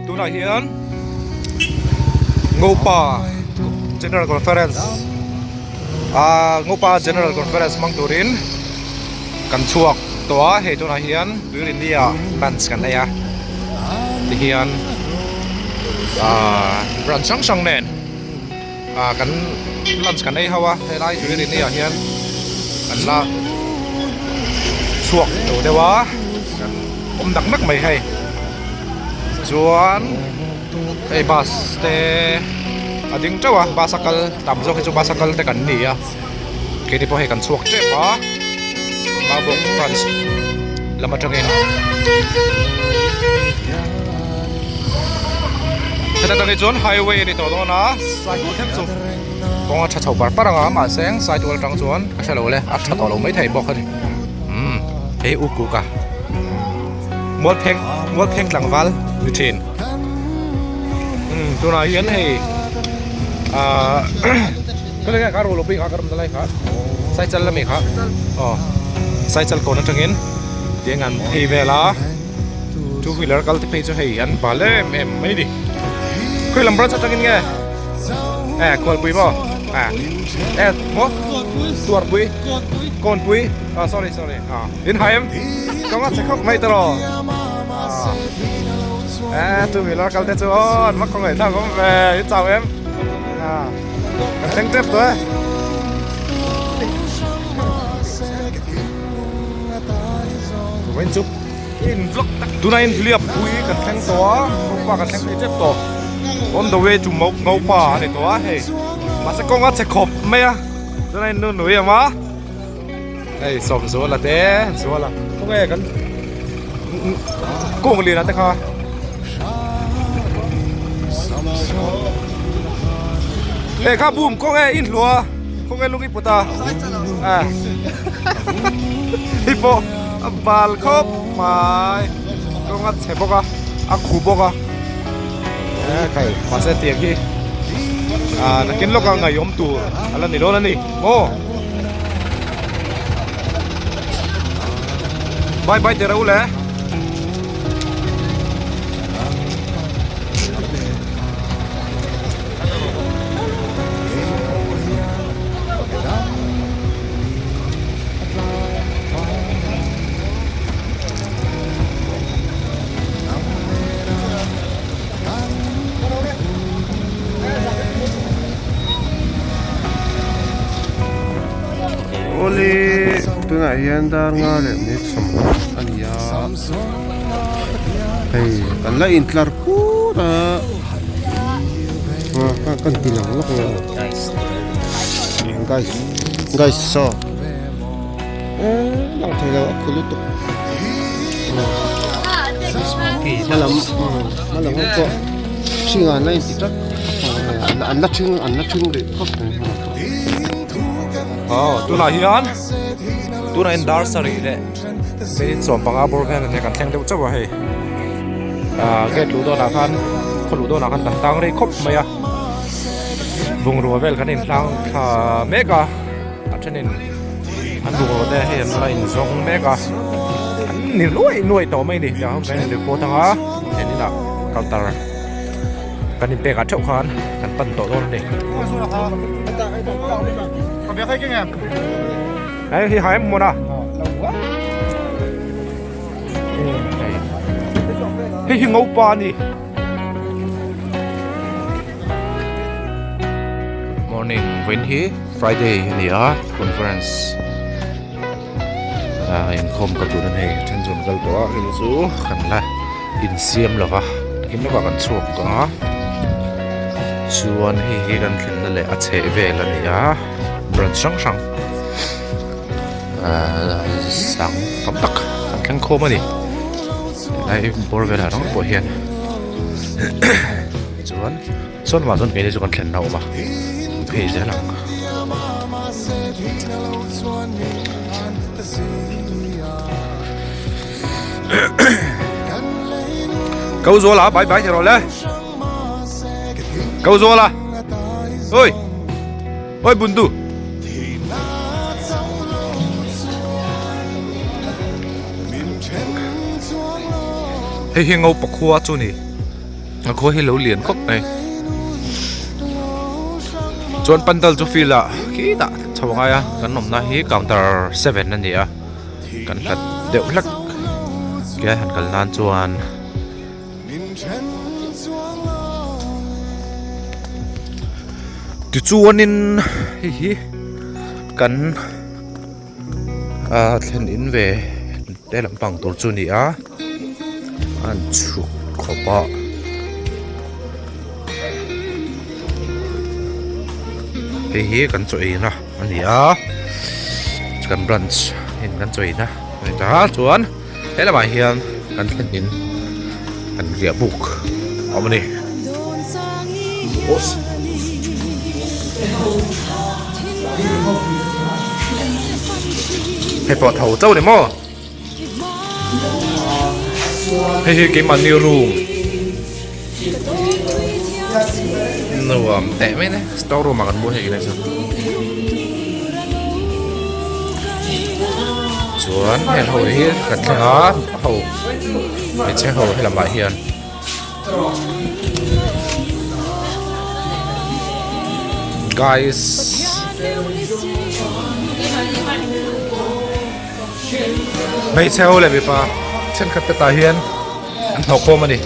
Tunah hian Ngopa General Conference ah Ngopa General Conference hmang turin kan chhuak tawh a hei tunah hian Tuirini ah lunch kan ei a tihian ah branch hrang hrang nen ah kan lunch kan ei ho a helai Tuirini ah hian kan la chhuak lo deuh a kan awm nak nak mai hei chuan hei bus te a ding teuh a bus a kal tam zawk hi chu bus a kal te kan ni a keini pawh hei kan chhuak tep a Maubawk branch lam atangin heta tang hi chuan highway a ni tawh dawn a cycle thleng chu kawng a tha chho par par ang a mahse cycle atang chuan ka hre lo le a tha tawh lo maithei bawk a ni umm hei u kuk a mualpheng mualpheng tlangval ni thin umm tunah hian hei ahh Khawlai nge kha ro lo pui kha ka ram na lai kha Saichal lami kha aw Saichal kawn atangin tiang an phei vel a two wheeler kal te phei chu hei an bal em em mai ni khawi lam branch atangin nge e khualpui maw e e maw tuarpui kawnpui ah sorry sorry ah in hai em kawng a che khawp mai tawh e two wheeler kal te chu aw an va khawngaih thlak awm ve i chau em ah. Kan thleng tep tawh e. Vawiin chu tunah in hliap pui kan thleng tawh a Ngopa kan thleng thei tep tawh on the way to Ngopa a ni tawh a hei mahse kawng a che khawp mai a tunah in nu nui ang a hei Sawmzuala te Zuala khawnge kan Kung lian te kha. He kha bum kawng e in hlua kawng e lungi puta. À. Hi pawh a bal khawp mai. Kawng a chhe bawk a, a khu bawk a. E khai mahse tiang hi a nakin lawk a ngaihawm tur a la ni dawn a ni maw. Bye bye teh reuh le. Awle tunah hian dar nga leh minute sawmhnih a ni a hei kan la intlar put a ah kan ti lang lawk ang guys guys saw eh lang thei lo a khu lutuk hmalam hmalam ho pawh hring ah an la inti tlat an la thing an la thing rih khawp mai hmalam pawh. Aw tunah hian tunah hian dar sarih leh minute 15 bawr vel ania kan thleng deuh chauh a hei ah gate luh dawnah khan khaw luh dawnah khan kan tang rei khawp mai a bungrua vel kan inhlang thla mek a. A thenin an bungrua te hei an la inzawng mek a an ni nuaih nuaih tawh mai a ni tiang ho kan in report ang a then inah counter kan inpek ah theuh khan kan pan tawh dawn a ni hei hi hai hmun a hei hi ngopa a ni. Good morning vawiin hi Friday a ni a conference ah inkhawm kal tur a ni then chu an kal tawh a heng chu kan la insiam lo va takin lawkah kan chhuak tawh a chuan hei hi kan thlenna leh a chheh vel a ni a branch hrang hrang ah sang tam tak kan thleng khawm a ni. Helai bawr velah ringawt pawh hian chuan sawn lamah chuan keini chu kan thlenna a awm a phei zel ang. Ko Zuala bye bye ti rawh le Ko Zuala oi oi bundu. Hei hi Ngopa khua chu ni. A khua hi lo lian khawp mai chuan pandal chu field ah khitah chho a ngai a kan awmna hi counter seven a ni a kan hlat deuh hlek ke han kal nan chuan. Tichuanin hei hi kan ah thlen in ve te lampang tur chu a ni a an chhuk khawp a hei hi kan chaw ei na a ni a kan branch in kan chaw ei na a ni ta chuan. He lamah hian kan thlen in kan riah buk a awm a ni. Hei pawh tho chauh ni maw? Hei hi keimahni room nuam teh mai ne store room ah kan buai hei chu. Chuan heng ho hi kan thleng a ho hmeichhe ho he lamah hian guys hmeichhe ho leh mipa thenkhat te tah hian an hnawh khawm a ni.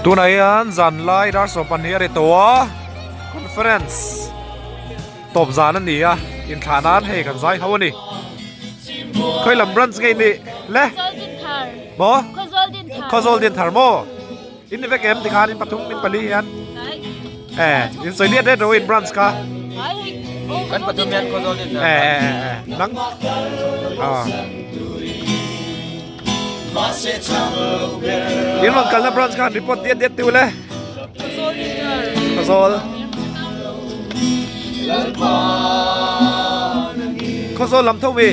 Tunah hian zan lai dar 12 a ri tawh a conference tawp zan a ni a inthlah nan hei kan zai ho a ni khawi lam branch ngei nih le maw khawzawl din thar maw in ni vek em tikhan in pathum in pali hian e in sawi liat ret ro in branch kha kan pathum hian khawzawl din thar e e e nang a in rawn kalna branch khan report diat diat tiu le. Khawzawl Khawzawl lam tho mi.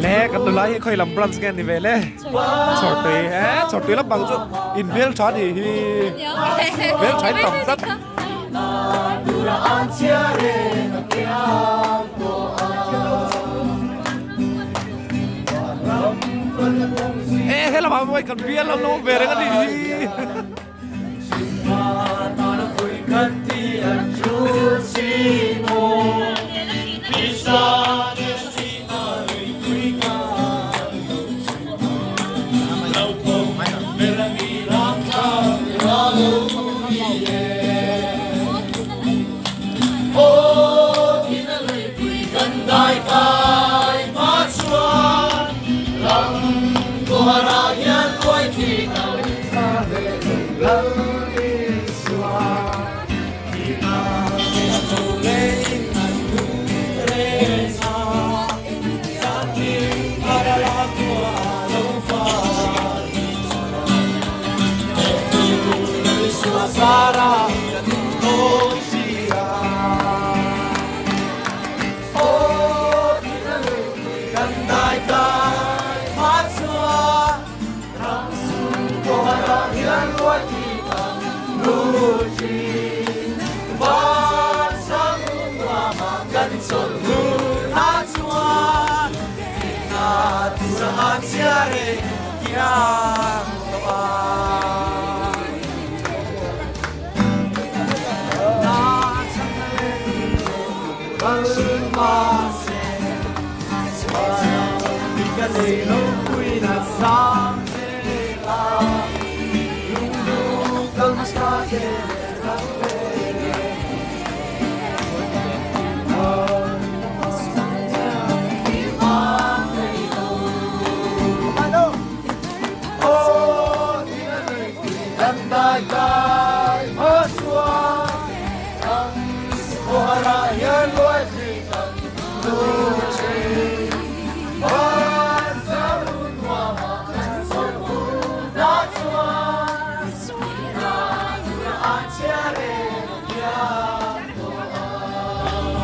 Le kan nula hi khawi lam branch nge ni ve le chhawrtui he chhawrtui lampang chu in hmel tha ni hi hmel tha in tam tlat. E he lamah pawh kan bial an lo awm ve reng a nih hi.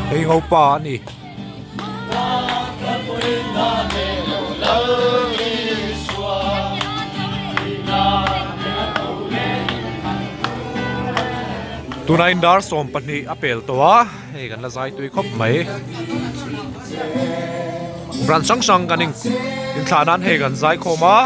Hei ngopa a ni. Tuna in dar 12 a pel tawh a hei kan la zai tui khawp mai branch hrang hrang kan in inthlah nan hei kan zai khawm a.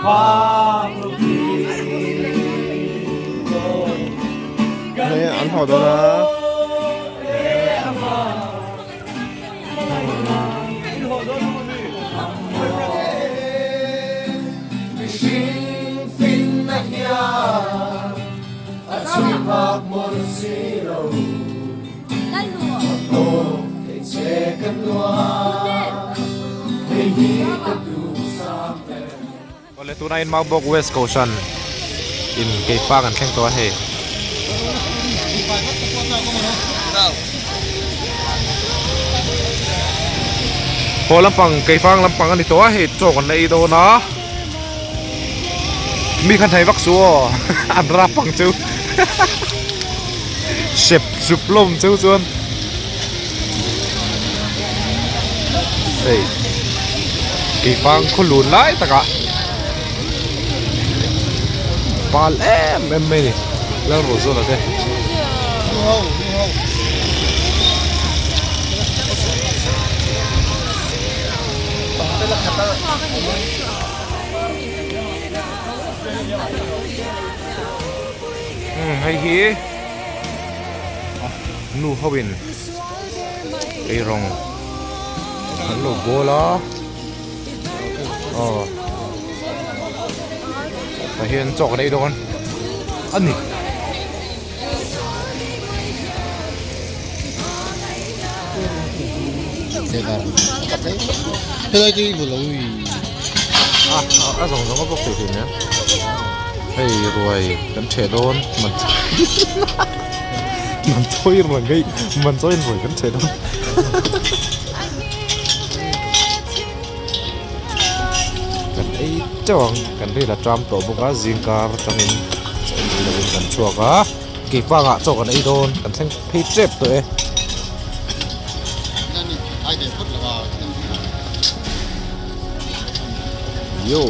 Hei an haw dawn a. Awle tuna in Maubawk West Kohhran in Keifang an thleng tawh a hei. Haw lampang Keifang lampang a ni tawh a hei chaw kan la ei dawn a. Mi khan thei vak su aw an rap ang chu sep sup lawm chu chuan hei keifang khaw lun lai takah pal em em mai a ni Lalruazawla te. Hei hi nu ho in eirawng an lo bawl a aw tah hian chaw kan ei dawn a ni. A zawng zawng a bawk thei thei nia hei ruai kan ṭheh dawn man man chawi ruai hei man chawi ruai kan ṭheh dawn kan ei teuh ang kan ril a ṭam tawh bawk a zingkar atangin kan chhuak a. Keipangah chaw kan ei dawn kan thleng phei tep tawh e. Yo.